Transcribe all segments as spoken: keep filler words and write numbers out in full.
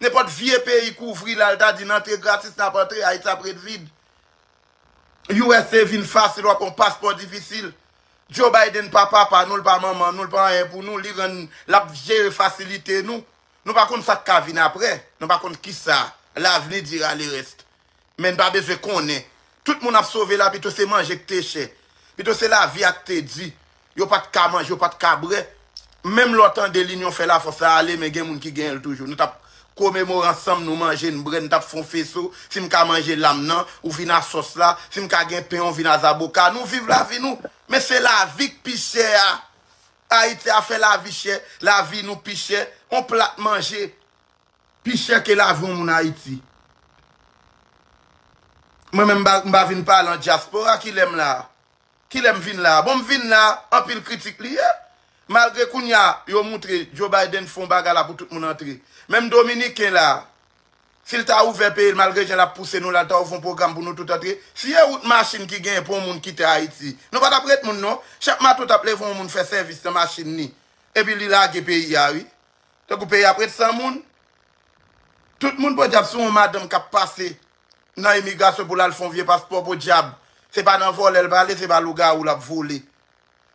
Nenpòt vye peyi k ouvri la, l ta di n antre gratis, n ap antre, Ayiti ap ret vid. U S A vin fasil, w ap yon paspò difisil. Joe Biden pa papa nou, l pa manman nou, l pa anyen pou nou, li rann, l ap jere fasilite nou. Nou pa konn sa k ka vin apre, nou pa konn kisa, l'avenir dira le reste. Men n pa bezwen konnen. Tout moun ap sove la, pito se manje k te chè. Pito se lavi a k te di. Yo pa t ka manje, yo pa t ka bwè. Menm lè w tande Linyon fè lafòs la ale, men gen moun ki genyen l toujou. Nou t ap komemore ansanm, nou manje, n bwè, n t ap fè yon feso. Si m ka manje lam nan, ou vin a sòs la. Si m ka gen pen, ou vin a zaboka. Nou viv lavi nou. Men se lavi k pi chè a. Ayiti a fè lavi chè, lavi nou pi chè. On plat manje pi chè ke lavi yon moun Ayiti. Mwen menm m pa, m pa vin pale an dyaspora, kilè m la? Kilè m vin la? Bon, m vin la, anpil kritik li ye. Malgre kounye a, yo moutre Joe Biden fè yon bagay la pou tout moun antre. Menm Dominiken la, si l ta ouvè peyi l, malgre jan l ap pouse nou la, l ta ouvè yon pwogram pou nou tout antre. Si e wout machin ki genyen pou yon moun kite Ayiti, nou pa t ap ret moun non. Chak maten w t ap leve yon moun fè sèvis nan machin li. Epi li lage peyi a, wi. Tankou peyi ap ret san moun. Tout moun podyab sou yon madanm k ap pase nan imigrasyon pou l al fè yon vye paspò podyab. Se pa nan vòlè l prale, se pa lougawou l ap vole.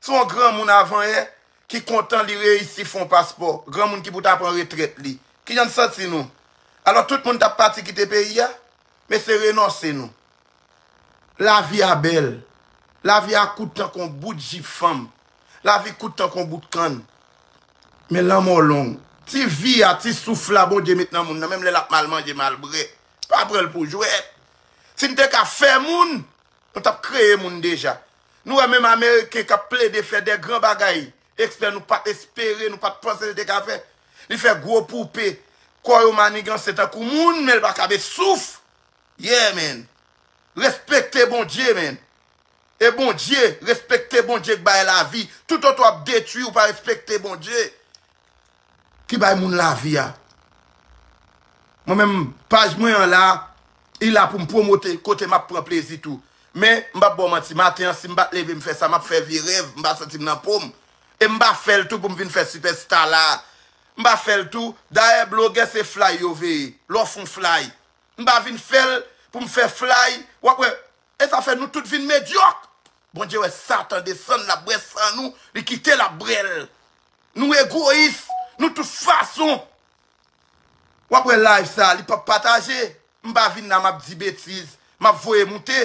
Se yon granmoun avanyè ki kontan li reyisi fè yon paspò. Granmoun ki pou ta pran retrèt li. Kijan n santi nou? Alò tout moun t ap pati kite peyi a? Mesye, renonse nou. Lavi a bèl. Lavi a kout tankou yon bout jip fanm. Lavi kout tankou yon bout kann. Men lanmò long. Ti vi a, ti souf la Bondye met nan moun nan, menm lè l ap mal manje, mal bwè, pa pran l pou jwèt. Si n te ka fè moun, nou t ap kreye moun deja. Nou wè menm Ameriken k ap plede fè de gran bagay, ekspè nou pa t espere, nou pa t panse l te ka fè. Li fè gwo poupe, kò yo maniganse tankou moun, men l pa kabe souf. Yeah, man. Respekte Bondye, man. E Bondye, respekte Bondye k bay lavi. Toutotan w ap detwi, ou pa respekte Bondye ki bay moun lavi a. Mwen menm, paj mwen an la, li la pou m pwomote kote m ap pran plezi tou. Men, m p ap ba w manti, maten an, si m pa t leve m fè sa, m ap fè vye rèv, m pa santi m nan po m. E m pa fè l tou pou m vin fè sipèsta la. M pa fè l tou. Dayè, blogè se flay yo veye. Lè w fè yon flay. M pa vin fè l pou m fè flay. W ap wè, e sa fè nou tout vin medyòk. Bondye wè Satan desann, l ap bwè san nou, li kite l ap bwè l. Nou egoyis, nou tout fason. W ap wè live sa, li p ap pataje. M pa vin la, m ap di betiz, m ap voye moute.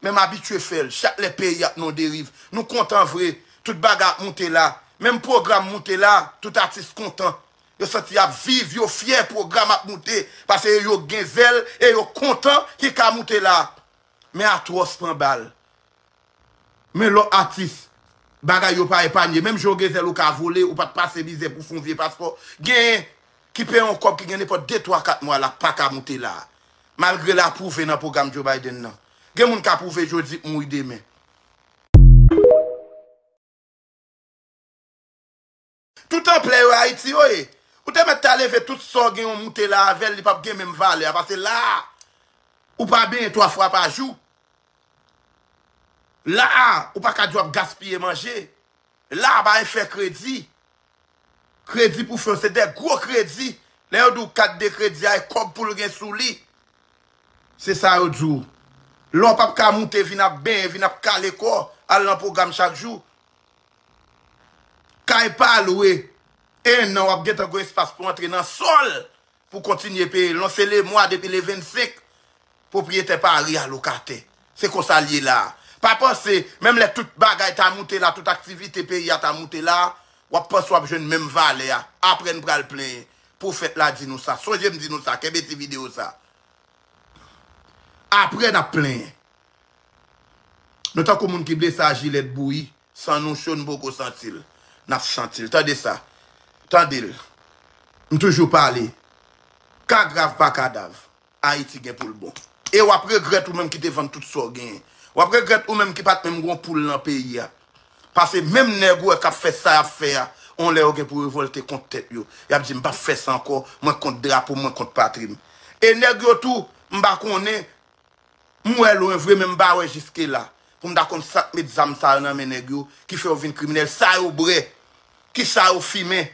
Men m abitye fè l. Chak lè peyi ap nan deriv, nou kontan vre. Tout bagay ap moute la. Menm pwogram moute la, tout atis kontan. Yo santi y ap viv, yo fyè pwogram ap moute. Paske yo gen zèl e yo kontan ki ka moute la. Men Atwòs pran bal. Men lòt atis, bagay yo pa epanye. Menm jan w gen zèl ou ka vole, ou pa t pase mizè pou fè yon vye paspò. Genyen ki peye yon kòb ki gen nenpòt de, twa, kat mwa la, pa ka moute la. Malgre l apwouve nan pwogram Joe Biden nan. Gen moun k apwouve jodi, mouri demen. Tout anplè yo Ayiti yo ye. Ou te mèt ta leve tout sa w gen yon moute la avè l, li p ap gen menm valè a. Paske la a, ou pa benyen twa fwa pa jou. La a, ou pa ka di w ap gaspiye manje. La a, pa fè kredi. Kredi pou fè, se de gwo kredi. Lè yo di w kat de kredi a, e kòb pou l gen sou li. Se sa yo di w. Lè w p ap ka moute, vin ap benyen, vin ap kale kò, al nan pwogram chak jou. Kay pa lwe. En an, w ap gentan gen espas pou antre nan sòl pou kontinye peye l. Non, se lemwa depi le vennsenk, pwopriyetè pa re a lokatè. Se konsa l ye la a. Pa panse, menm lè tout bagay ta moute la, tout aktivite peyi a ta moute la, w ap panse w ap jwenn menm valè a. Apre n pral plenyen. Pwofèt la di nou sa. Sonje m di nou sa. Kenbe ti videyo sa. Apre n ap plenyen. Nou tankou moun ki blese a jilèt bouyi, san nou cho, n poko santi l. N ap santi l. Tande sa. Tande l. M toujou pale. Ka grav pa kadav. Ayiti gen pou l bon. E w ap regrèt ou menm ki te vann tout sa w genyen. W ap regrèt ou menm ki pa t menm gen yon poul nan peyi a. Paske menm nèg ou wè k ap fè sa y ap fè a, yon lè yo gen pou revòlte kont tèt yo. Y ap di, "M p ap fè sa ankò, mwen kont drapo m, mwen kont patri m." E nèg yo tou, m pa konnen, m wè lwen vre, men m pa wè jiske la. Pou m ta konn sa k met zam sa yo nan men nèg yo, ki fè yo vin kriminèl. Sa yo bwè, kisa yo fimen,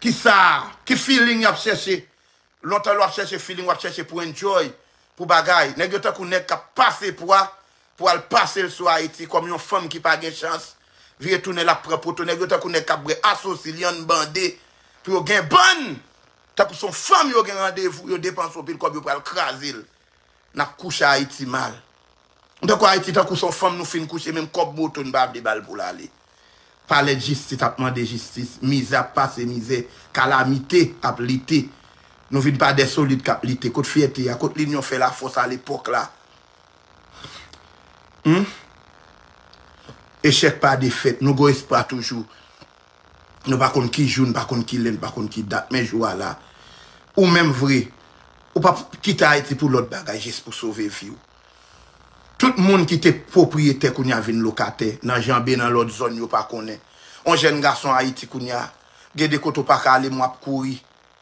kisa, ki feeling y ap chèche. Lontan lè w ap chèche feeling, w ap chèche pou enjoy, pou bagay. Nèg yo tankou nèg k ap pase pwa, pou al pase l sou Ayiti kòm yon fanm ki pa gen chans, vire tounen l ap pran poto. Nèg yo tankou nèg k ap bwè asosi, lyann bande, pou yo gen bann. Tankou se yon fanm yo gen randevou, yo depanse anpil kòb, yo pral kraze l. N ap kouche Ayiti mal. Tankou Ayiti, tankou se yon fanm nou fin kouche, menm kòb moto n pa vle ba l pou l ale. Palè jistis ap mande jistis, mizè ap pase mizè, kalamite ap lite. Nou vin pa de solid k ap lite. Kot fyète a? Kot linyon fè lafòs a lepòk la? Hmm? Echèk pa defèt, nou gon espwa toujou. Nou pa konn ki jou, nou pa konn ki lè, nou pa konn ki dat, men jou a la. Ou menm vre, ou p ap kite Ayiti pou lòt bagay, jis pou sove vi w. Tout moun ki te pwopriyetè kounye a vin lokatè, nan janbe, nan lòt zòn yo pa konnen. On jèn gason Ayiti kounye a, gen de kote w pa ka ale, men w ap kouri.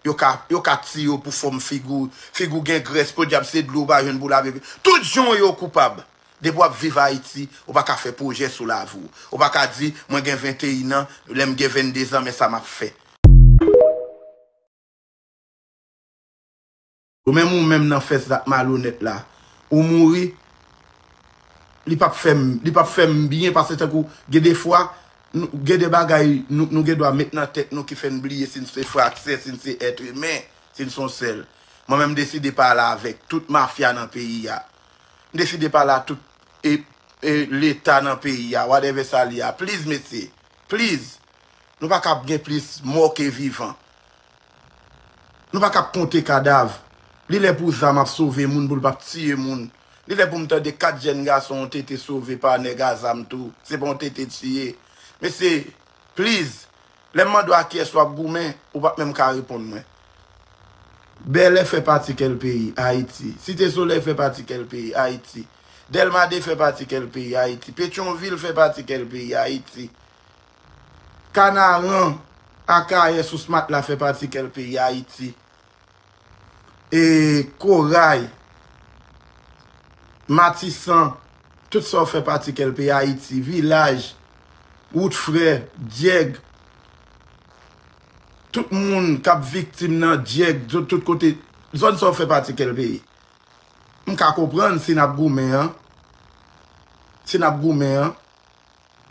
Yo ka, yo ka tiye w pou fòm figi w, figi w gen grès, podyab se dlo w pa jwenn pou lave. Tout jan w ye w koupab. Depi w ap viv Ayiti, ou pa ka fè pwojè sou lavi w. Ou pa ka di, mwen gen venteyen an, lè m gen venndezan, men sa m ap fè. Ou menm, ou menm nan fè zak malonèt la, ou mouri, li p ap fè m, li p ap fè m byen, paske tankou gen de fwa, nou, gen de bagay nou, nou gen dwa met nan tèt nou ki fè n bliye si n se frè ak sè, si n se èt imen, si n se yon sèl. Mwen menm, m deside pale avèk tout mafya nan peyi a. M deside pale a tout e, e, leta nan peyi a, whatever sa l ye a. Please, mesye. Please. Nou pa ka ap gen plis mò ke vivan. Nou pa ka ap konte kadav. Li lè pou zam ap sove moun, pou l p ap tiye moun. Li lè pou m tande kat jèn gason yon tete sove pa nèg a zam tou. Se pa yon tete tiye. Mesye, please, lè m mande w a kiyès w ap goumen, ou p ap menm ka reponn mwen. Bèlè fè pati kèl peyi? Ayiti. Site Solèy fè pati kèl peyi? Ayiti. Dèlma de fè pati kèl peyi? Ayiti. Petyonvil fè pati kèl peyi? Ayiti. Kanaran, Akayè, Sous Matla fè pati kèl peyi? Ayiti. E Koray, Matisan, tout sa yo fè pati kèl peyi? Ayiti. Vilaj, Wout Frè, Dyèg, tout moun k ap viktim nan Dyèg, tout, tout kote, zòn sa yo fè pati kèl peyi? M ka konprann si n ap goumen an, si n ap goumen an,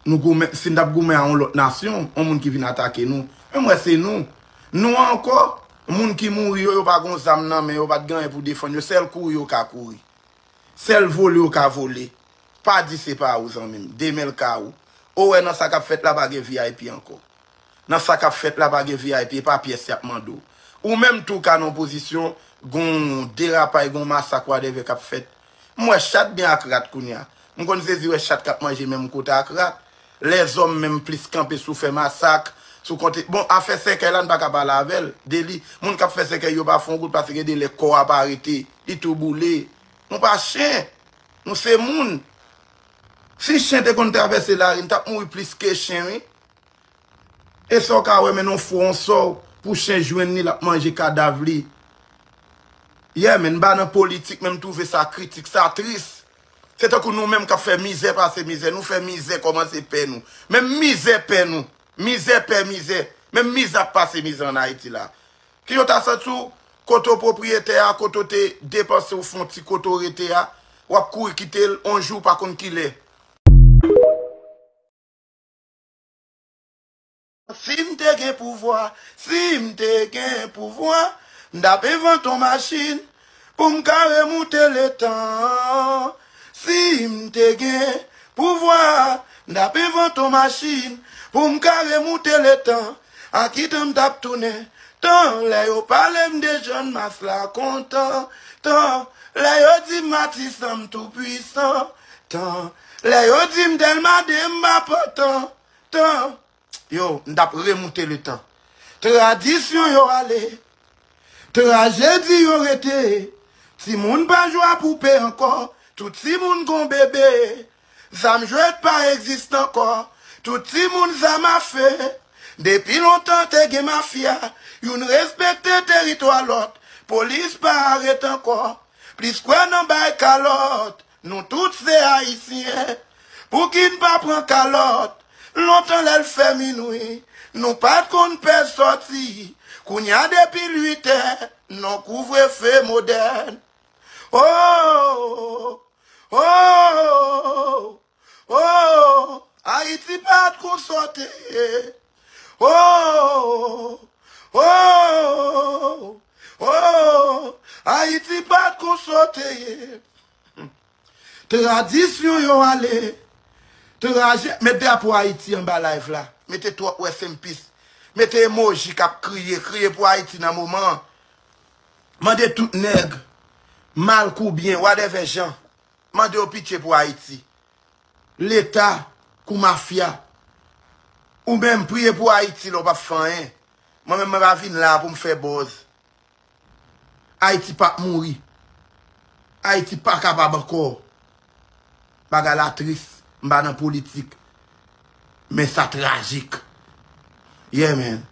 nou goumen, si n t ap goumen a yon lòt nasyon, yon moun ki vin atake nou. Men m wè se nou. Nou ankò, moun ki mouri yo, yo pa gon zam nan men yo, pa t gen anyen pou defann yo, sèl kouri yo ka kouri. Sèl vole yo ka vole. Pa di se pa ou, zanmi m. Demen l ka ou. Ou wè nan sa k ap fèt la pa gen V I P ankò. Nan sa k ap fèt la pa gen V I P, e pa pyès y ap mande w. Ou menm tou ka nan yon pozisyon, gon derapay, gon masak, whatever k ap fèt. M wè chat byen ak rat kounye a. M konn sezi wè chat k ap manje menm kote ak rat. Lèzòm menm plis kanpe sou fè masak, sou konte. Bon, afè sèkèy la, n pa ka pale avè l, de li. Moun k ap fè sèkèy yo pa fè yon gout, paske gen de lè kò a pa rete, li tou boule. Nou pa chen. Nou se moun. Si chen te konn travèse lari, n t ap mouri plis ke chen, wi. E sa w ka wè, men non fò yon sò pou chen jwenn li, l ap manje kadav li. Yeah, men m pa nan politik, men m twouve sa kritik, sa tris. Se tankou nou menm k ap fè mizè pase mizè, nou fè mizè kòmanse pè nou. Menm mizè pè nou, mizè pè mizè, menm mizè ap pase mizè ann Ayiti la. Ki yo ta santi w, kote w pwopriyetè a, kote w te depanse w fè yon ti kote w rete a, w ap kouri kite l, on jou w pa konn kilè. Si m te gen pouvwa, si m te gen pouvwa, m t ap envante yon machin pou m ka remoute letan. Si m te gen pouvwa, m t ap envante yon machin pou m ka remoute letan. A ki tan m t ap tounen? Tan lè yo pale m de Jòn Mas la kontan. Tan lè yo di m Matisan m tou pwisan. Tan lè yo di m Dèlma de m pa pantan. Tan, yo, m t ap remoute letan. Tradisyon yo ale, trajedi yo rete. Timoun pa jwe a poupe ankò, tout timoun gon bebe. Zam jwèt pa egziste ankò, tout timoun zam afe. Depi lontan te gen mafya, youn respekte teritwa lòt. Polis pa arete ankò, plis kwè nan bay kalòt. Nou tout se Ayisyen. Pouki n pa pran kalòt? Lontan lè l fè minwi, nou pa t konn pè sòti. Kounye a depi uitè, non kouvrefe modèn. Oh, oh, oh, oh, Ayiti pa t konn sa w te ye. Oh, oh, oh, oh, Ayiti pa t konn sa w te ye. Tradisyon yo ale. Traje, met drapo Ayiti anba live la. Mete twòp rest in peace. Mete emoji k ap kriye, kriye pou Ayiti nan moman an. Mande tout nèg, mal kou byen, whatever jan. Mande yo pitye pou Ayiti. Leta kou mafya. Ou menm, priye pou Ayiti lè w p ap fè anyen. Mwen menm, mwen pa vin la pou m fè buzz. Ayiti p ap mouri. Ayiti pa kapab ankò. Bagay la tris. M pa nan politik. Men sa trajik. Yeah, man.